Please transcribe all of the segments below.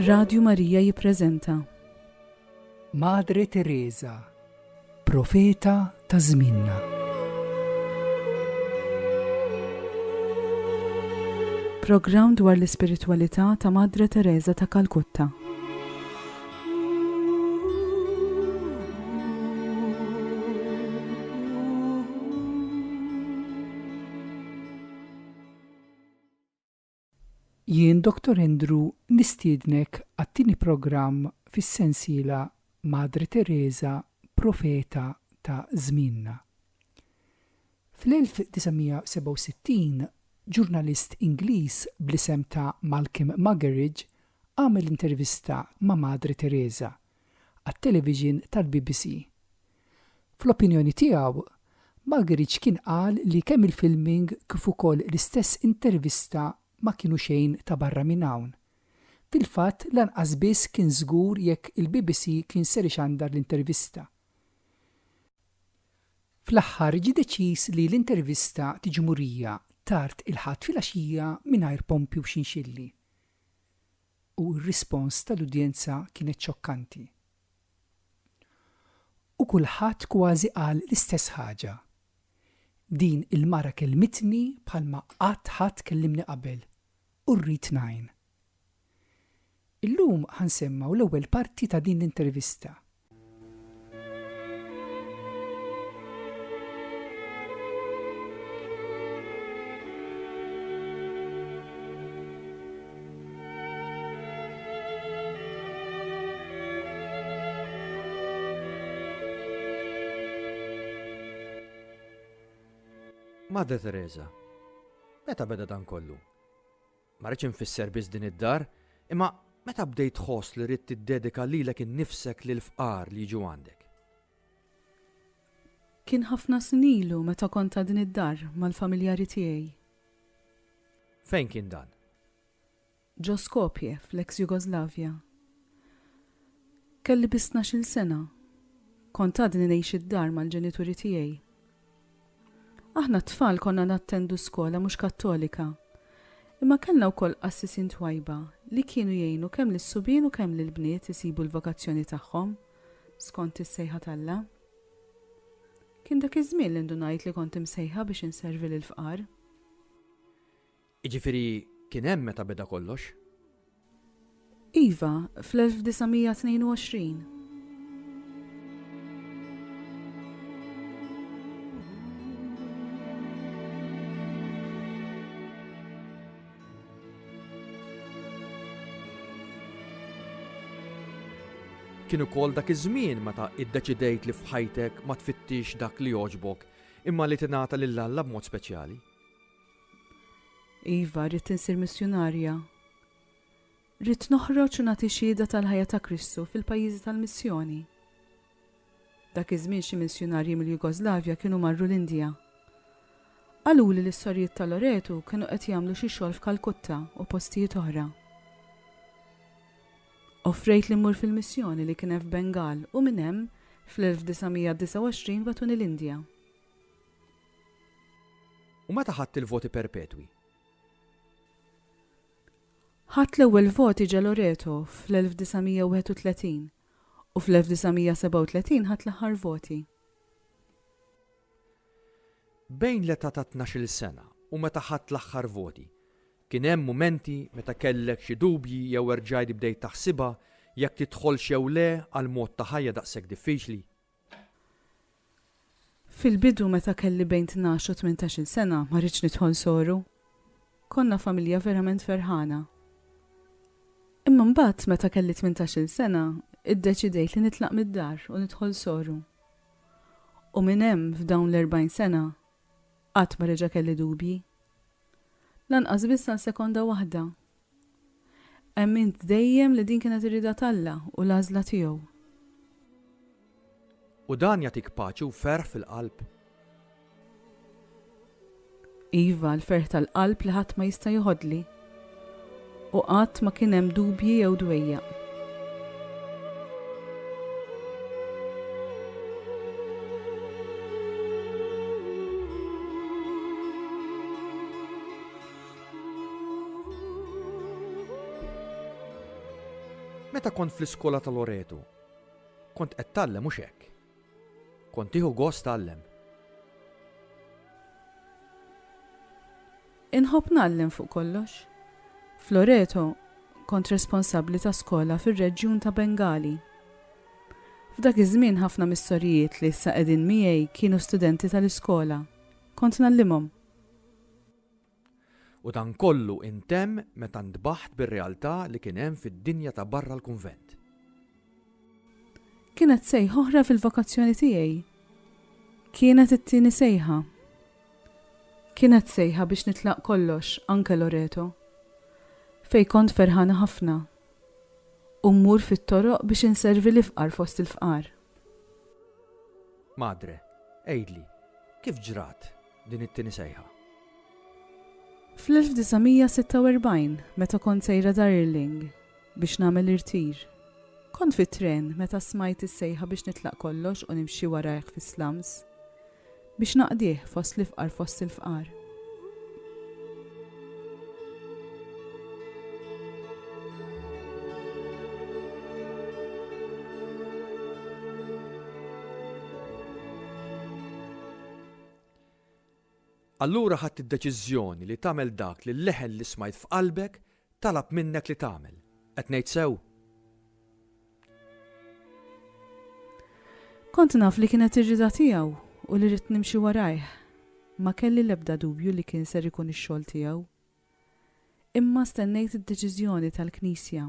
Radju Marija jippreżenta. Madre Teresa, Profeta ta' żmienna. Programm dwar l-ispiritwalità ta' Madre Teresa ta' Kalkutta. Jien Dottor Andrew nistiednek għat-tieni programm fis-sensiela Madre Teresa Profeta ta' Żmienna. Fl-1967 ġurnalist Ingliż bl-isem ta' Malcolm Muggeridge għamel intervista ma' Madre Teresa għat-television tal-BBC. Fl-opinjoni tiegħu, Muggeridge kien qal li kemm il-filming kif ukoll l-istess intervista ma kienu xejn ta' barra minn hawn. Fil-fatt lanqas biss kien żgur jekk il-BBC kien ser ixandar l-intervista. Fl-aħħar ġie deċiż li l-intervista tiġi murija tard il-Ħadd filgħaxija mingħajr pompi u xinxilli. U r-rispons tal-udjenza kienet xokkanti. U kulħadd kważi qal l-istess ħaġa. Din il-mara kellmitni bħalma qatt ħadd kellimni qabel u rrid ngħin. Illum ħa nsemmgħu l-ewwel parti ta' din l-intervista. Madre Teresa, meta beda dan kollu? Ma rridx infisser biss din id-dar, imma meta bdejt tħoss li ridt tiddedika lilek innifsek lill-fqar li jiġu għandek? Kien ħafna snin ilu meta kont għadni d-dar mal-familjari tiegħi. Fejn kien dan? Ġo Skopje, fl-eks Jugoslavja. Kelli biss tnax-il sena. Kont għadni ngħix id-dar mal-ġenituri tiegħi. Aħna t-tfal konna nattendu skola mhux Kattolika, imma kellna wkoll qassisin twajba li kienu jgħinu kemm lis-subien u kemm lill-bniet isibu l-vokazzjoni tagħhom skont is-sejħa t'Alla. Kien dak iż-żmien li ndunajt li kont imsejħa biex inservi lill-fqar. Jiġifieri kien hemm meta beda kollox? Iva, fl-1922. Kien ukoll dak iż-żmien meta iddeċidejt li f'ħajtek ma tfittix dak li jogħġbok imma li tingħata lil Alla b'mod speċjali. Iva, ridt insir missjunarja. Ridt noħroġ u nagħti xhieda tal-ħajja ta' Kristu fil-pajjiżi tal-missjoni. Dak iż-żmien xi missjunarji mill-Jugoslavja kienu marru l-Indja. Qaluli li s-sorijiet ta' Loretu kienu qed jagħmlu xi xogħol f'Kalkutta u postijiet oħra. Offrejt li mmur fil-missjoni li kien hemm f'Bengal u minn hemm, fl-1929 bagħtuni l-Indja. U meta ħadt il-voti perpetwi? Ħadt l-ewwel voti ġa Loreto fl-1931 u fl-1937 ħadt l-aħħar voti. Bejn l-età ta' tnax-il sena u meta ħadt l-aħħar voti, kien hemm mumenti meta kellek xi dubji jew erġajt bdejt taħsibha jekk tidħolx jew le għal mod ta' ħajja daqshekk diffiċli? Fil-bidu meta kelli bejn tnax u tmintax-il sena ma ridtx nidħol soru. Konna familja verament ferħana. Imma mbagħad meta kelli tmintax-il sena iddeċidejt li nitlaq mid-dar u nidħol soru. U minn hemm f'dawn l-erbgħin sena qatt ma reġa' kelli dubji. Lanqas biss għal sekonda waħda. Emmint dejjem li din kienet ir-rieda t'Alla u l-għażla tiegħu. U dan jagħtik paċi u ferħ fil-qalb? Iva, l-ferħ tal-qalb li ħadd ma jista' joħodli. U qatt ma kien hemm dubji jew dwejjaq. Meta kont fl-iskola ta' Loreto, kont qed tgħallem hux hekk? Kont tieħu gost tgħallem? Inħobb ngħallem fuq kollox. F'Loreto kont responsabbli ta' skola fir-reġjun ta' Bengali. F'dak iż-żmien ħafna mis-sorijiet li issa qegħdin miegħi kienu studenti tal-iskola. Kont ngħallimhom. U dan kollu intemm meta ntbaħt bir-realtà li kien hemm fid-dinja ta' barra l-kunvent. Kienet sejħa oħra fil-vokazzjoni tiegħi. Kienet it-tieni sejħa. Kienet sejħa biex nitlaq kollox, anke Loreto. Fejn kont ferħana ħafna. U mmur fit-toroq biex inservi l-ifqar fost il-fqar. Madre, għidli, kif ġrat din it-tieni sejħa? Fl-1946, meta kont sejra Darjeeling biex nagħmel irtir, kont fit-tren meta smajt is-sejħa biex nitlaq kollox u nimxi warajh fis-slums, biex naqdih fost l-ifqar fost il-fqar. Allura ħadt id-deċiżjoni li tagħmel dak li l-leħen li smajt f'qalbek talab minnek li tagħmel. Qed ngħid sew? Kont naf li kienet ir-rieda tiegħu u li ridt nimxi warajh. Ma kelli l-ebda dubju li kien ser ikun ix-xogħol tiegħu. Imma stennejt id-deċiżjoni tal-Knisja.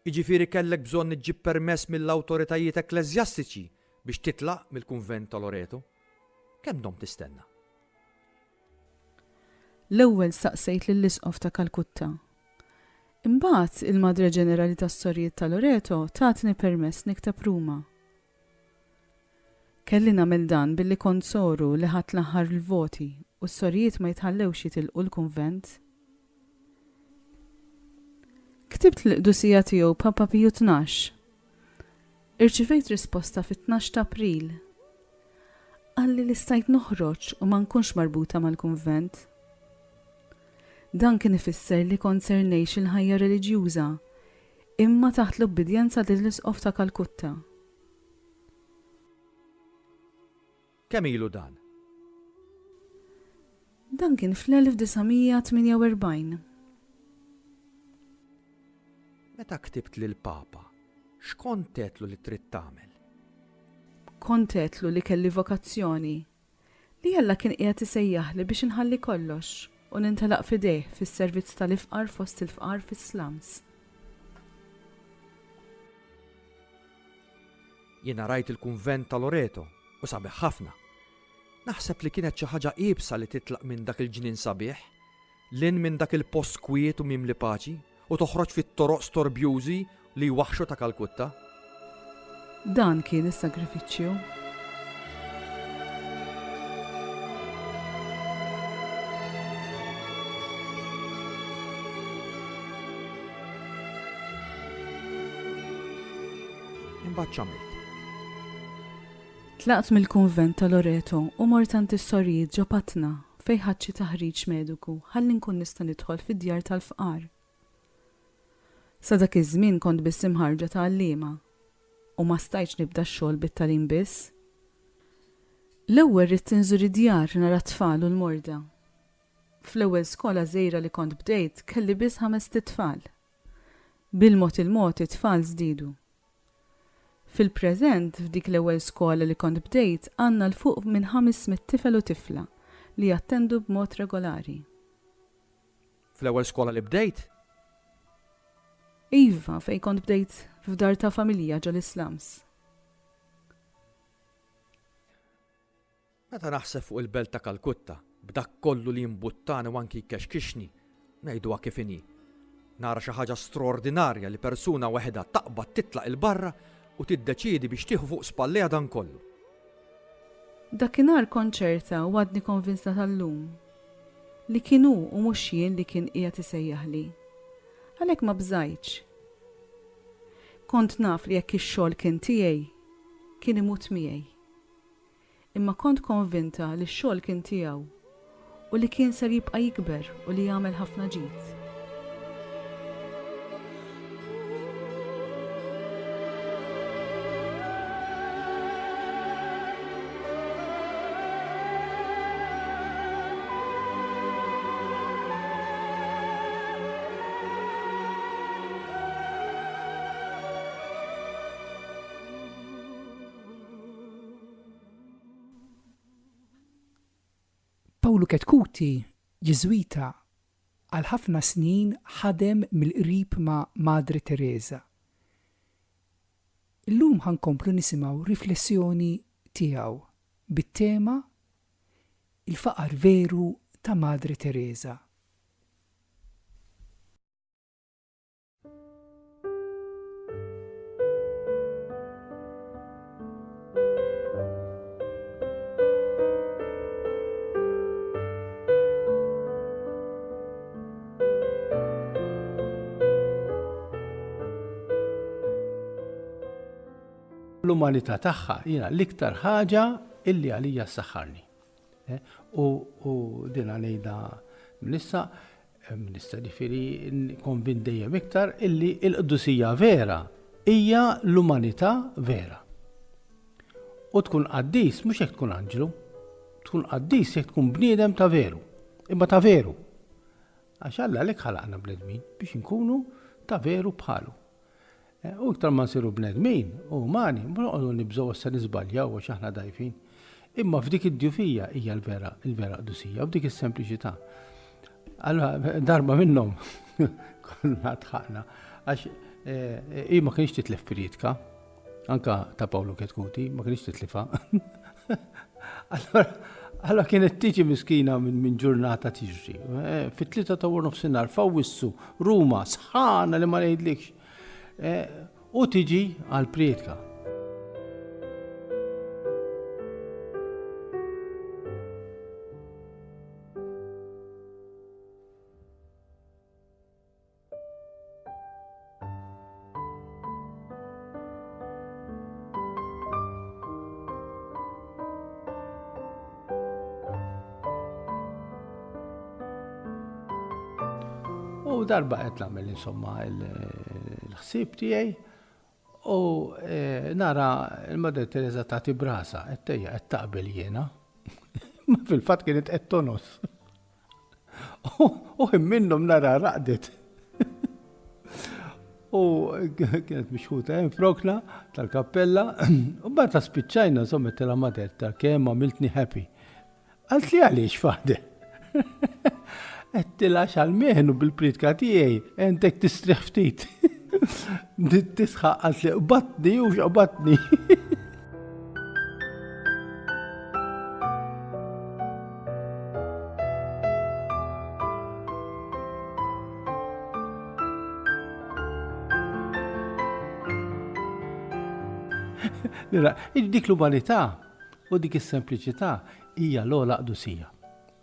Jiġifieri kellek bżonn iġġib permess mill-awtoritajiet ekkleżjastiċi biex titlaq mill-kunvent ta' Loreto? Kemm domt tistenna? L-ewwel staqsejt lill-Isqof ta' Kalkutta. Imbagħad il-Madre Ġenerali tas-Sorijiet ta' Loreto tatni permess nikteb Ruma. Kelli nagħmel dan billi kont soru li ħadt l-aħħar l-voti u s-sorijiet ma jitħallewx jitilqu l-kunvent. Ktibt lill-Qdusija Tiegħu Papa Piju 12. Irċivejt risposta fit-tnax ta' April. Qalli li stajt noħroġ u ma nkunx marbuta mal-kunvent. Dan kien ifisser li kont ser ngħix il-ħajja reliġjuża, imma taħt l-ubbidjenza lill-Isqof ta' Kalkutta. Kemm ilu dan? Dan kien fl-1948. Meta ktibt lill-Papa, x'kont għedtlu li trid tagħmel? Kont għedtlu li kelli vokazzjoni, li Alla kien qiegħed isejjaħli biex inħalli kollox u nintelaq f'idejh fis-servizz tal-ifqar fost il-fqar fis-slums. Jiena rajt il-kunvent ta' Loreto u sabiħ ħafna. Naħseb li kienet xi ħaġa iebsa li titlaq minn dak il-ġnien sabiħ, 'l hinn minn dak il-post kwiet u mimli paċi, u toħroġ fit-toroq storbjużi li jwaħħxu ta' Kalkutta. Dan kien is-sagrifiċċju. Imbagħad x'għamilt? Tlaqt mill-kunvent ta' Loreto u mort għand is-sorijiet ġo Patna fejn ħadt xi taħriġ mediku ħalli nkun nista' nidħol fid-djar tal-fqar. Sa dak iż-żmien kont biss imħarrġa ta' għalliema u ma stajtx nibda x-xogħol bit-tagħlim biss. L-ewwel ridt inżur id-djar nara t-tfal u l-morda. Fl-ewwel skola żgħira li kont bdejt kelli biss ħamest itfal. Bil-mod il-mod it-tfal żdiedu. Fil-preżent, f'dik l-ewwel skola li kont bdejt għandna 'l fuq minn 500 tifel u tifla li jattendu b'mod regolari. Fl-ewwel skola li bdejt? Iva, fejn kont bdejt f'dar ta' familja ġol-islums. Meta naħseb fuq il-belt ta' Kalkutta, b'dak kollu li jimbuttani u anki jkexkixni, ngħiduha kif inhi, nara xi ħaġa straordinarja li persuna waħedha taqbad titlaq 'il barra u tiddeċiedi biex tieħu fuq spallejha dan kollu. Dakinhar kont ċerta u għadni konvinta sal-lum, li kien hu u mhux jien li kien qiegħed isejjaħli. Għalhekk ma bżajtx. Kont naf li jekk ix-xogħol kien tiegħi, kien imut miegħi. Imma kont konvinta li x-xogħol kien tiegħu u li kien ser jibqa' jikber u li jagħmel ħafna ġid. Pawlu Chetcuti, Ġiżwita, għal ħafna snin ħadem mill-qrib ma' Madre Tereża. Illum ħa nkomplu nisimgħu riflessjoni tiegħu bit-tema Il-faqar veru ta' Madre Tereża. L-umanità tagħha jiena l-iktar ħaġa illi għalija ssaħħarni. Eh, u, u dina ngħidha minn issa, eh, minn issa ġifieri konvint dejjem iktar illi l-qdusija vera hija l-umanità vera. U tkun qaddis mhux jekk tkun anġlu, tkun qaddis jekk tkun bniedem ta' veru, imma ta' veru. Għax Alla għalhekk ħalaqna bnedmin biex inkunu ta' veru bħalu. Eh, u iktar ma nsiru bnedmin u umani, ma noqogħdu nibżgħu għax se niżbaljaw għax aħna dgħajfin. Imma f'dik id-djufija hija l-vera, il-vera qdusija, f'dik is-sempliċità. Allora, darba minnhom konna tħaqna għax eh, hi ma kienx titlef priedka, anka ta' Paolo Chetcuti, ma kienx titlifa. Allora, allora kienet tiġi miskina minn ġurnata tiġri. Eh, fit-tlieta ta' war nofsinhar f'Awwissu, Ruma, sħana li ma ngħidlikx. Eh, u tiġi għal prietka. U darba qed nagħmel insomma l-ħsieb tiegħi u eh, nara il-Madre Teresa tagħti brasa qed tejja qed taqbel jiena. Ma fil-fatt kienet qed tonos. U ħin minnhom nara raqdet. U kienet mixħuta hemm frokna tal-kappella, u mbagħad spiċċajna insomma tela mater ta' kemm għamiltni happy. Għalt li għaliex fade. Għedtilha x'għalmenu bil-priedka tiegħi, għentek tistrieħ ftit. Bdiet tisħaq qalt li qbadtni u x'qbadtni. Dik l-umanità u dik is-sempliċità hija l-ogħla qdusija.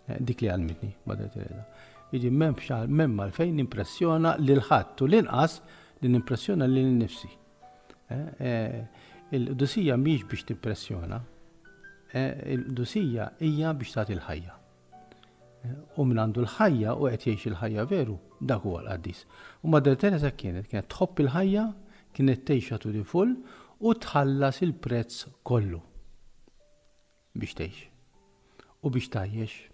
Eh, dik li għalmitni, Madre Teresa. Jiġi m'hemmx m'hemm għalfejn nimpressjona lil ħadd u l-inqas li nimpressjona lil nifsi. Eh, eh, il-qdusija mhix biex timpressjona, il-qdusija hija biex tagħti l-ħajja. U min għandu l-ħajja u qed jgħix il-ħajja veru, dak huwa l-qaddis. U Madre Teresa kienet kienet tħobb il-ħajja, kienet tgħixha to the full u tħallas il-prezz kollu. Biex tgħix. U biex tgħajjex.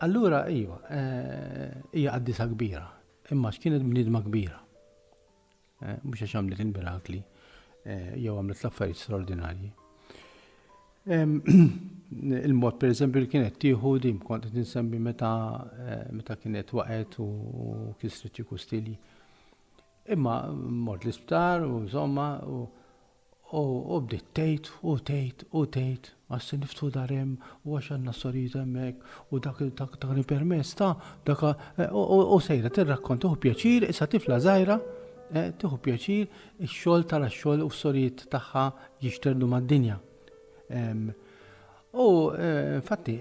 Allura, iva, eh, hija qaddisa kbira, imma x'kienet bniedma kbira. Mhux għax għamlet il-mirakli jew għamlet l-affarijiet straordinarji. Il-mod per eżempju li kienet tieħu din kont qed insemmi meta eh, meta kienet waqgħet u kisret xi kustilji. Imma mort l-isptar u insomma u U bdiet tgħid u tgħid u tgħid, għax se niftħu dar hemm u għax għandna s-sorijiet hemmhekk u dak dak tani permess ta' dak u sejra tirrakkonta tieħu pjaċir issa tifla żgħira tieħu pjaċir ix-xogħol tara x-xogħol u s-sorijiet tagħha jixterdu mad-dinja. U infatti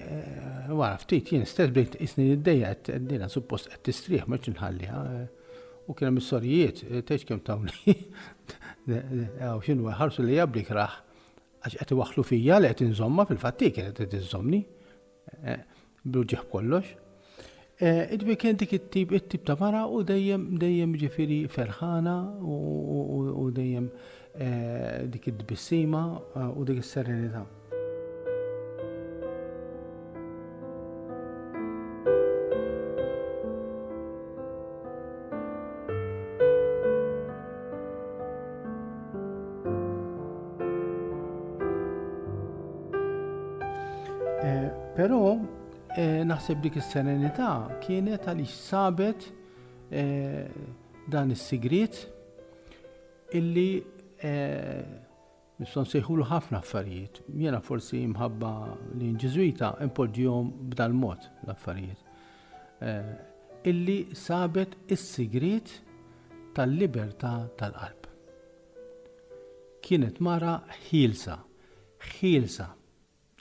wara ftit jien stess bdejt isni niddejjaq qed dina suppost qed tistrieħ ma rridx inħalliha. U kien hemm is-sorijiet, tgħidx kemm tawni. Għaw x'inhu ħarsu lejja bl-ikrah għax qed iwaħħlu fija li qed inżommha fil-fatt hi kienet qed iżżommni. Eh, bl-uġigħ b'kollox. Eh, Iġbi kien dik it-tip it-tip ta' mara u dejjem dejjem ġifieri ferħana u dejjem eh, dik it-tbissima u dik is-serenità. Però eh, naħseb dik is-serenità kienet għaliex sabet eh, dan is-sigriet illi eh, nistgħu nsejħulu ħafna affarijiet. Jiena forsi mħabba li ġiżwita impoġġihom b'dal-mod l-affarijiet. Eh, illi sabet is-sigriet tal-libertà tal-qalb. Kienet mara ħielsa, ħielsa,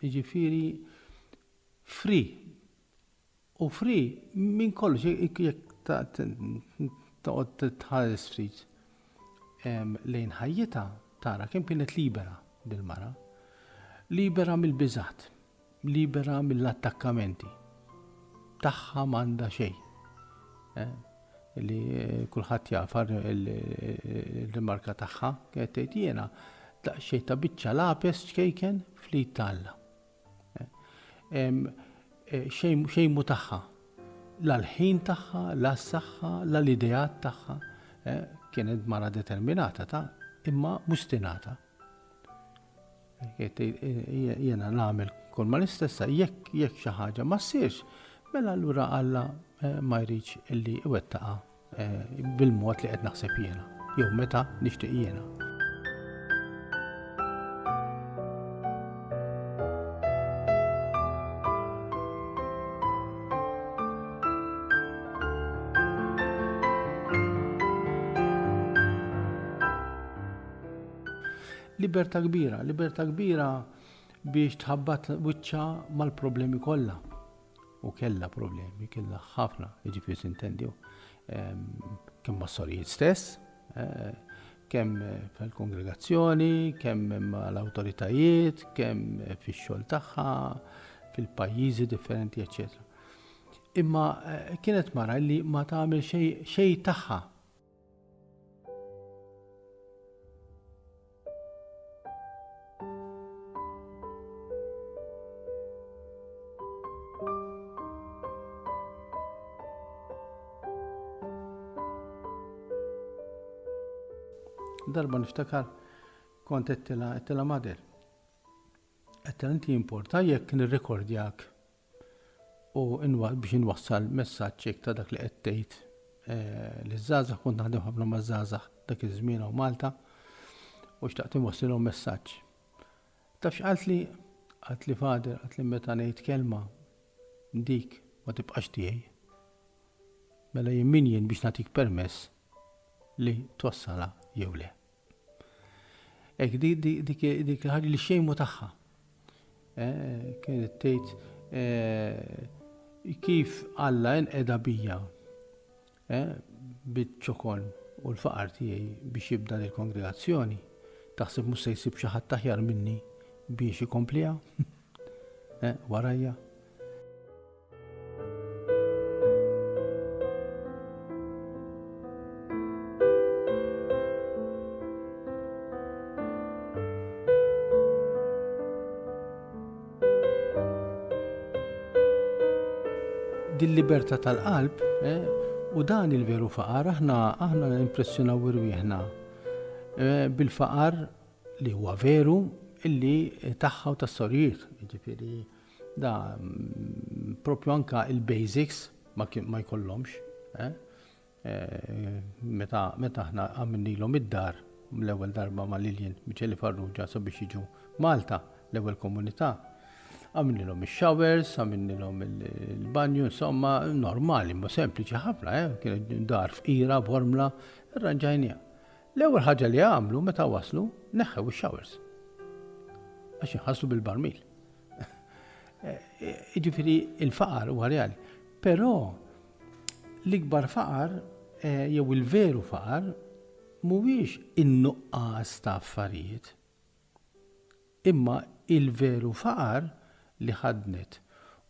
jiġifieri free U free minn kollox, jekk toqgħod tħares ftit lejn ħajjitha tara kemm kienet libera dil-mara. Libera mill-biżgħat, libera mill-attakkamenti. Tagħha m'għandha xejn. Eh, li kulħadd jaf il-rimarka tagħha kienet tgħid jiena daqsxejn ta' biċċa lapes ċkejken fl-id ta' Alla. Eh, xejn mhu tagħha. La l-ħin tagħha, la s-saħħa, la l-ideat tagħha. Eh, kienet mara determinata ta' imma mustinata. Eh, jiena nagħmel kull ma l-istessa jekk jekk xi ħaġa ma ssirx, mela allura Alla ma jridx illi iwettaqa bil-mod li qed naħseb jiena, jew meta nixtieq jiena. Libertà kbira, libertà kbira biex tħabbat wiċċa mal-problemi kollha. U kellha problemi, kellha ħafna, jiġifieri sintendi, kemm mas-sorijiet stess, eh, kemm fil-kongregazzjoni, kemm mal-awtoritajiet, kemm fix-xogħol tagħha, fil-pajjiżi differenti, eċċetera. Imma eh, kienet mara li ma tagħmel xejn tagħha Darba niftakar kont għedtilha għedtilha Mother. Għedtilha inti jimporta jekk nirrekordjak u biex inwassal messaġġ hekk ta' dak li qed tgħid eh, liż-żgħażagħ kont naħdem ħafna maż-żgħażagħ dak iż-żmien hawn Malta u xtaqt inwassilhom messaġġ. Taf x'qalt li? Qalt li Father, qalt li meta ngħid kelma dik ma tibqax tiegħi. Mela jien min jien biex nagħtik permess li twassalha jew le. Hekk dik il-ħaġa li xejn mhu tagħha. Eh, kienet tgħid eh, kif Alla inqeda bija eh, biċ-ċokon u l-faqar tiegħi biex jibda l-kongregazzjoni, taħseb mhux se jsib xi ħadd aħjar minni biex ikompliha warajja. Dil-libertà tal-qalb eh, u dan il-veru faqar aħna aħna impressjonaw irwieħna eh, bil-faqar li huwa veru illi tagħha u tas-sorijiet, jiġifieri Da propju anka il-basics ma, ma jkollhomx. Eh? Eh, meta meta aħna għamilnilhom id-dar l-ewwel darba ma' Lilian Miċeli Farrugia sabiex jiġu Malta l-ewwel komunità. Għamilnilhom ix-showers, għamilnilhom il-banju, insomma, normali, ma sempliċi ħafna, eh? kienet dar fqira, bormla, irranġajniha. L-ewwel ħaġa li għamlu meta waslu, neħħew ix-showers. Għax inħaslu bil-barmil. Jiġifieri il-faqar huwa reali. Però l-ikbar faqar eh, jew il-veru faqar mhuwiex in-nuqqas ta' affarijiet. Imma il-veru faqar li ħadnet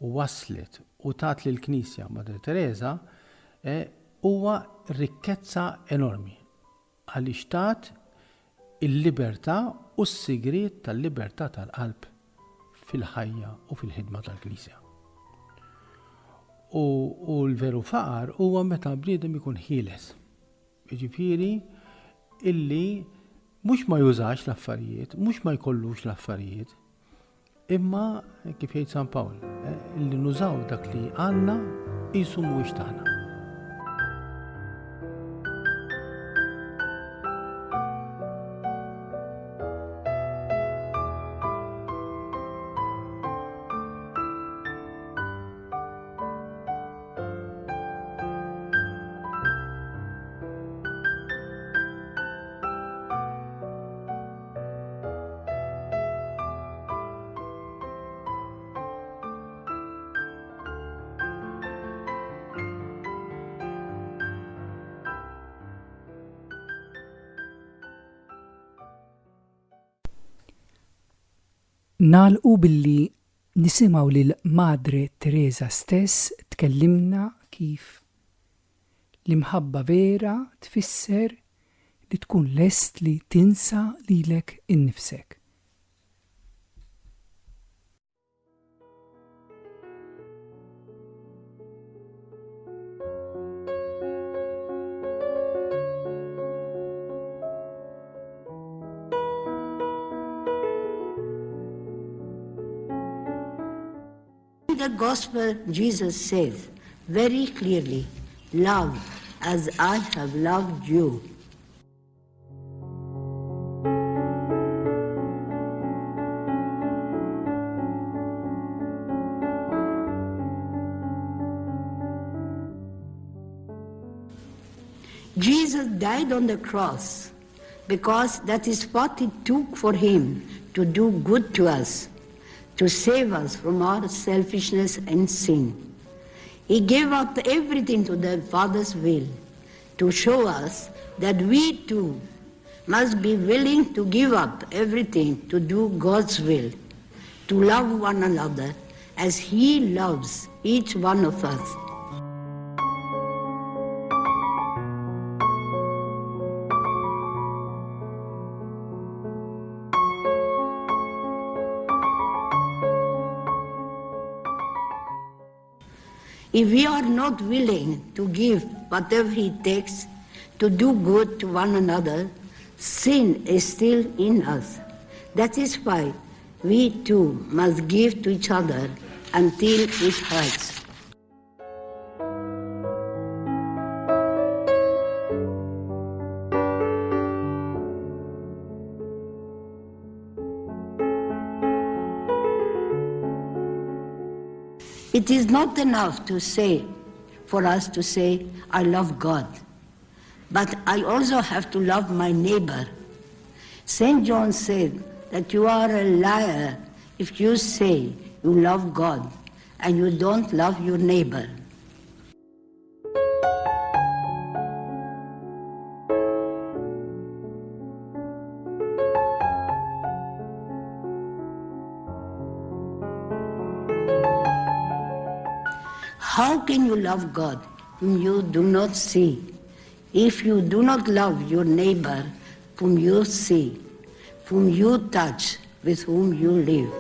u waslet u tat lill-Knisja Madre Teresa eh, huwa rikkezza enormi. Għaliex tat il-libertà u s-sigriet tal-libertà tal-qalb fil-ħajja u fil-ħidma tal-Knisja. U, u l-veru faqar huwa meta bniedem ikun ħieles. Jiġifieri illi mhux ma jużax l-affarijiet, mhux ma jkollux l-affarijiet. Imma kif jgħid San Pawl, eh, li nużaw dak li għandna qisu mhuwiex tagħna. Nagħlqu billi nisimgħu lil Madre Teresa stess tkellimna kif L-imħabba vera tfisser li tkun lest li tinsa lilek innifsek. In the Gospel, Jesus says very clearly, Love as I have loved you. Jesus died on the cross because that is what it took for him to do good to us, to save us from our selfishness and sin. He gave up everything to the Father's will to show us that we too must be willing to give up everything to do God's will, to love one another as He loves each one of us. If we are not willing to give whatever it takes to do good to one another, sin is still in us. That is why we too must give to each other until it hurts. It is not enough to say, for us to say, I love God, but I also have to love my neighbor. St. John said that you are a liar if you say you love God and you don't love your neighbor. How can you love God whom you do not see, if you do not love your neighbor whom you see, whom you touch, with whom you live?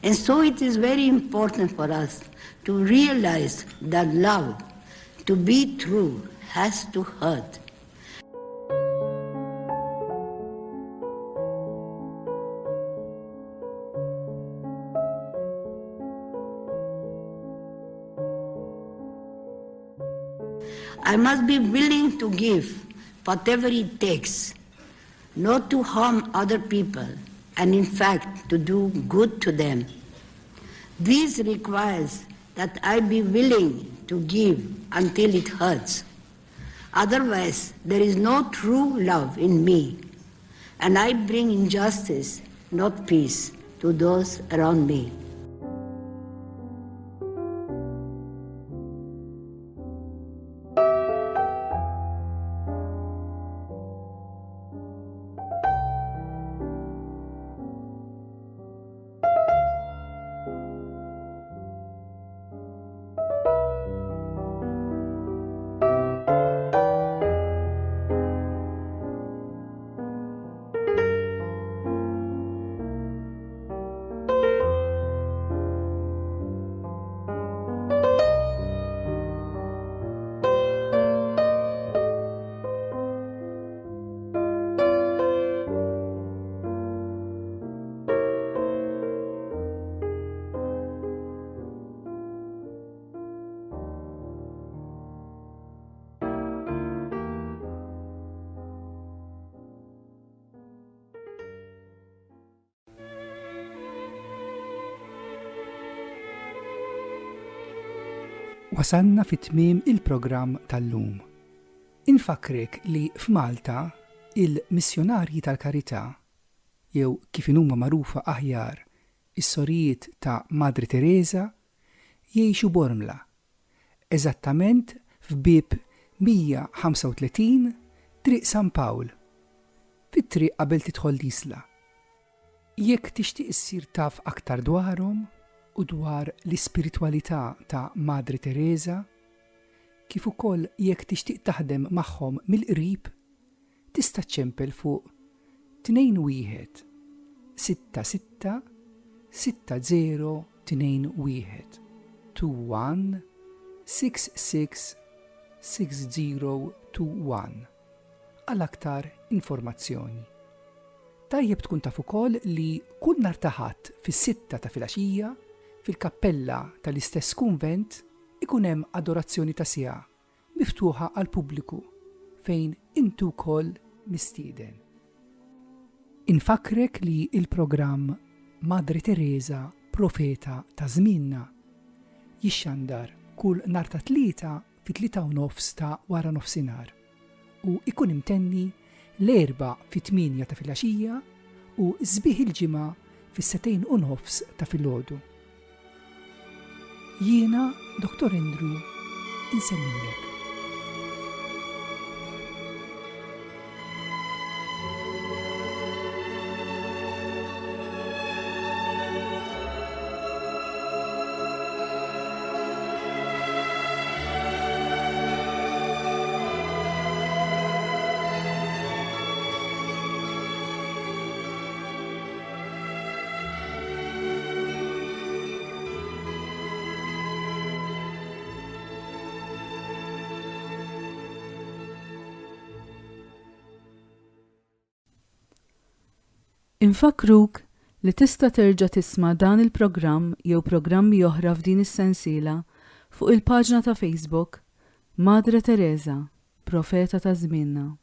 And so it is very important for us to realize that love, to be true, has to hurt. I must be willing to give whatever it takes, not to harm other people, and in fact to do good to them. This requires that I be willing to give until it hurts. Otherwise, there is no true love in me, and I bring injustice, not peace, to those around me. Wasalna fi tmiem il-programm tal-lum. Infakkrek li f'Malta il-Missjunarji tal-Karità, jew kif inhuma magħrufa aħjar is-Sorijiet ta' Madre Tereża, jgħixu Bormla, eżattament f'bieb 135 Triq San Pawl, fit-triq qabel tidħol l-Isla. Jekk tixtieq issir taf aktar dwarhom u dwar l-ispiritwalità ta' Madre Tereża, kif ukoll jekk tixtieq taħdem magħhom mill-qrib, tista' ċċempel fuq 21 66 6021, 21 66 6021, għal aktar informazzjoni. Tajjeb tkun taf ukoll li kull nhar ta' Ħadd fis-sitta ta' filgħaxija, fil-kappella tal-istess kunvent ikun hemm adorazzjoni ta' siegħa miftuħa għall-pubbliku fejn inti wkoll mistieden. Infakkrek li l-programm Madre Tereża Profeta ta' Żmienna jixxandar kull nhar ta' Tlieta fit-tlieta u nofs ta' waranofsinhar u jkun imtenni l-Erbgħa fit-tmienja ta' filgħaxija u sbieħ il-Ġimgħa fis-setgħin u nofs ta' filgħodu. Jiena Dottor Andrew insellimlek. Infakkruk li tista' terġa' tisma' dan il-programm jew programmi oħra f'din is-sensiela fuq il-paġna ta' Facebook Madre Tereża, Profeta ta' Żmienna.